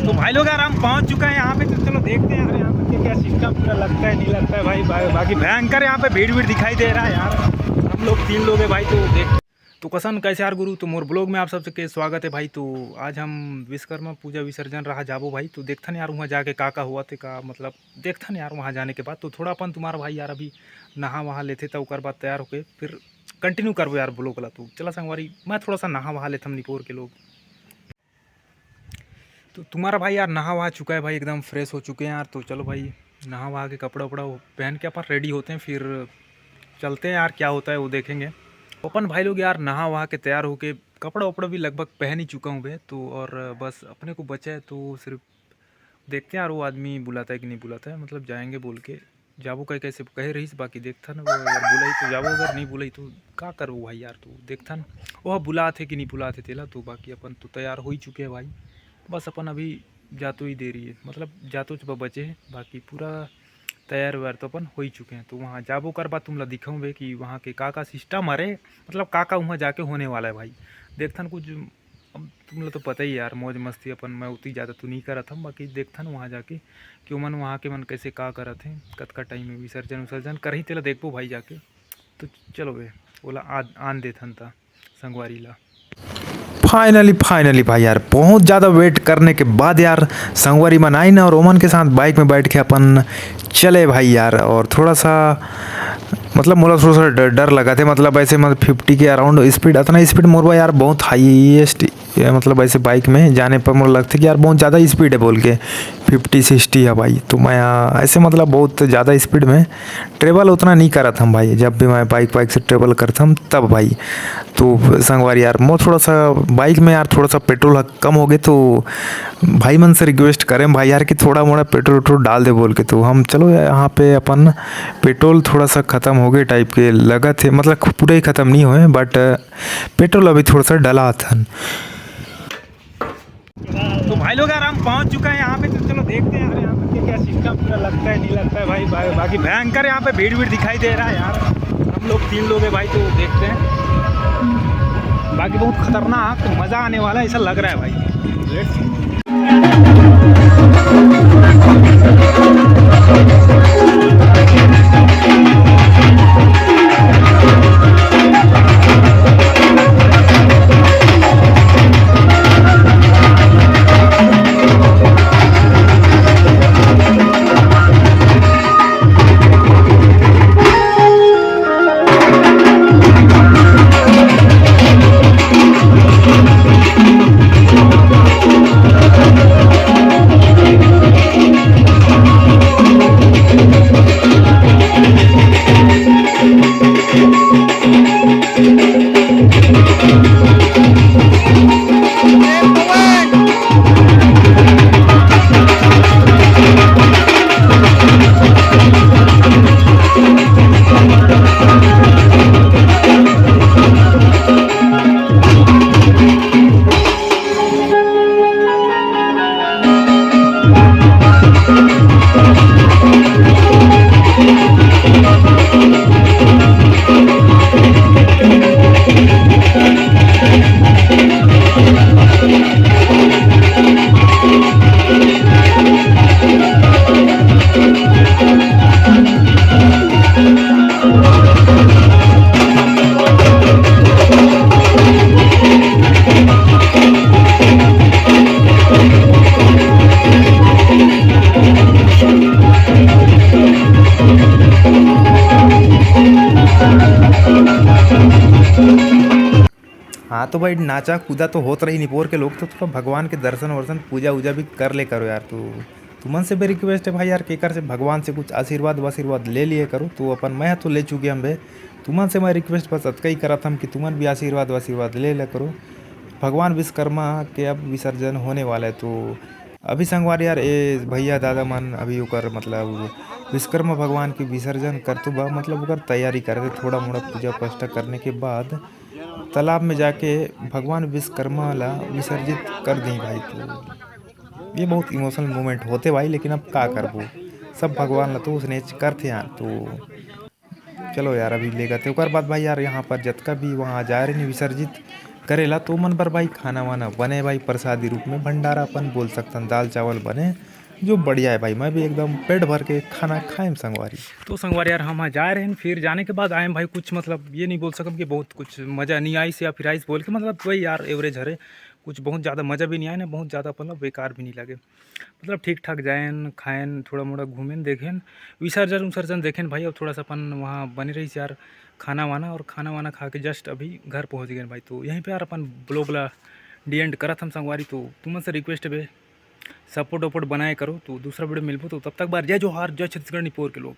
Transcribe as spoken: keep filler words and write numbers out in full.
तो भाई लोग यार, हम पहुंच चुका है यहाँ पे। तो चलो देखते हैं यार, यहाँ पे क्या क्या सिस्टम पूरा लगता है, नहीं लगता है भाई। बा-, बाकी भयंकर यहाँ पे भीड़ भीड़ दिखाई दे रहा है यार। हम लोग तीन लोग हैं भाई, तो देख। तो कसन कैसे यार गुरु, तो मोर ब्लॉग में आप सबके स्वागत है भाई। तो आज हम विश्वकर्मा पूजा विसर्जन रहा जाबो भाई, तो देखथन यार वहाँ जाके का का हुआ थे, का मतलब देखथन यार वहाँ जाने के बाद। तो थोड़ा अपन तुम्हारा भाई यार अभी नहा वहा लेथे, तो ओकर बाद तैयार होके फिर कंटिन्यू करबो यार ब्लॉग ला। तो चला संगवारी, मैं थोड़ा सा नहा वहा लेथम निपोर के लोग। तो तुम्हारा भाई यार नहा वहा चुका है भाई, एकदम फ्रेश हो चुके हैं यार। तो चलो भाई, नहा वहा के कपड़ा उपड़ा पहन के अपन रेडी होते हैं, फिर चलते हैं यार, क्या होता है वो देखेंगे। तो अपन भाई लोग यार नहा वहा के तैयार होके कपड़ा उपड़ा भी लगभग पहन ही चुका हूँ बे। तो और बस अपने को बचा है, तो सिर्फ देखते हैं यार वो आदमी बुलाता है कि नहीं बुलाता है, मतलब जाएंगे बोल के। जाबो कहे, कैसे कहे रहीस, बाकी देखथन वो अगर बुलाई तो जाबो, अगर नहीं बुलाई तो का करबो भाई यार। तो देखथन वो बुलात है कि नहीं बुलात है तेला। तो बाकी अपन तो तैयार हो ही चुके हैं भाई, बस अपन अभी जातो ही देरी है, मतलब जातो च बचे है, बाकी पूरा तैयार वैयार तो अपन हो ही चुके हैं। तो वहाँ जाबो कर बाद तुमला दिखाऊँ बे कि वहाँ के का का सिस्टम हरे, मतलब का का वहाँ जाके होने वाला है भाई। देखथन कुछ, अब तुमला तो पता ही यार, मौज मस्ती अपन, मैं उतनी ज़्यादा तो नहीं करत हम, बाकी देखथन वहाँ जाके कि ओमन वहाँ के मन कैसे का करत हैं, कतका टाइम में विसर्जन विसर्जन करही, तेला देखबो भाई जाके। तो चलो बे, ओला आ-, आन देथन ता संगवारी ला। फाइनली, फाइनली भाई यार, बहुत ज़्यादा वेट करने के बाद यार संगवारी मन आइन और ओमन के साथ बाइक में बैठ के अपन चले भाई यार। और थोड़ा सा मतलब मोला थोड़ा सा डर, डर लगा थे, मतलब ऐसे मतलब फिफ्टी के अराउंड स्पीड, इतना स्पीड मोर बा यार बहुत हाईएस्ट, मतलब ऐसे बाइक में जाने पर मोला लगथे कि यार बहुत ज़्यादा स्पीड है बोल के, फिफ्टी सिक्सटी है भाई। तो मैं आ, ऐसे मतलब बहुत ज़्यादा स्पीड में ट्रेवल उतना नहीं करत हम भाई, जब भी मैं बाइक वाइक से ट्रेवल करत हम तब भाई। तो संगवारी यार, मोर थोड़ा सा बाइक में यार थोड़ा सा पेट्रोल ह कम हो गए, तो भाई मन से रिक्वेस्ट करें भाई यार कि थोड़ा मोड़ा पेट्रोल वेट्रोल डाल दे बोल के। तो हम चलो यहाँ पे अपन पेट्रोल थोड़ा सा ख़त्म हो गए टाइप के लगत है, मतलब पूरा ही ख़त्म नहीं होए, बट पेट्रोल अभी थोड़ा सा डलाथन। तो भाई लोग यार, हम पहुंच चुका है यहाँ पे। तो चलो देखते हैं यार यहाँ पे क्या क्या सिस्टम पूरा लगता है, नहीं लगता है भाई। बा-, बाकी भयंकर यहाँ पे भीड़ भीड़ दिखाई दे रहा है यार। हम लोग तीन लोग हैं भाई, तो देखते हैं। बाकी बहुत खतरनाक, मज़ा आने वाला है, ऐसा लग रहा है भाई। Let's see। हाँ तो भाई, नाचा कूदा तो होत रही निपोर के लोग, तो थोड़ा भगवान के दर्शन वर्शन, पूजा वूजा भी कर ले करो यार। तो तुमन से भी रिक्वेस्ट है भाई यार, केकर से भगवान से कुछ आशीर्वाद वाशीर्वाद ले लिए करो। तो अपन मैं तो ले चुके हम बे, तुमन से मैं रिक्वेस्ट बस अतका ही करत हम कि तुमन भी आशीर्वाद वाशीर्वाद ले ले करो। भगवान विश्वकर्मा के अब विसर्जन होने वाला है, तो अभी संगवारी यार, ए भैया दादा मन अभी ओकर मतलब विश्वकर्मा भगवान के विसर्जन करतू बा, मतलब ओकर तैयारी करते, थोड़ा मोड़ा पूजा पाठ करने के बाद तालाब में जाके भगवान विश्वकर्मा ला विसर्जित कर दी भाई। तो ये बहुत इमोशनल मोमेंट होते भाई, लेकिन अब का करबो, सब भगवान ला तो उसने करते यार। तो चलो यार, अभी ले गए थे। ओकर बाद भाई यार, यहाँ पर जतका भी वहाँ जाए रहे विसर्जित करेला तो मन बर भाई खाना वाना बने भाई, प्रसादी रूप में भंडारा अपन बोल सकथन, दाल चावल बने, जो बढ़िया है भाई। मैं भी एकदम पेट भर के खाना खाएम संगवारी। तो संगवारी यार, हम जाए रहेन, फिर जाने के बाद आएम भाई, कुछ मतलब ये नहीं बोल सकम कि बहुत कुछ मज़ा नहीं आइस या फिर आइस बोल के, मतलब वही यार, एवरेज हरे, कुछ बहुत ज़्यादा मज़ा भी नहीं आए ना, बहुत ज़्यादा मतलब बेकार भी नहीं लगे। मतलब ठीक ठाक जाएन, खाएन, थोड़ा मोड़ा घूमेन, देखेन, विसर्जन उसर्जन देखेन भाई। अब थोड़ा सा अपन वहाँ बने रहिस यार, खाना वाना, और खाना वाना खा के जस्ट अभी घर पहुँच गए भाई। तो यहीं पे यार अपन ब्लॉग ला डी एंड करत हम संगवारी। तो तुमन से रिक्वेस्ट है बे, सपोर्ट वपोर्ट बनाए करो। तो दूसरा वीडियो मिलबो, तो तब तक बार जय जोहार, जय छत्तीसगढ़ निपोर के लोग।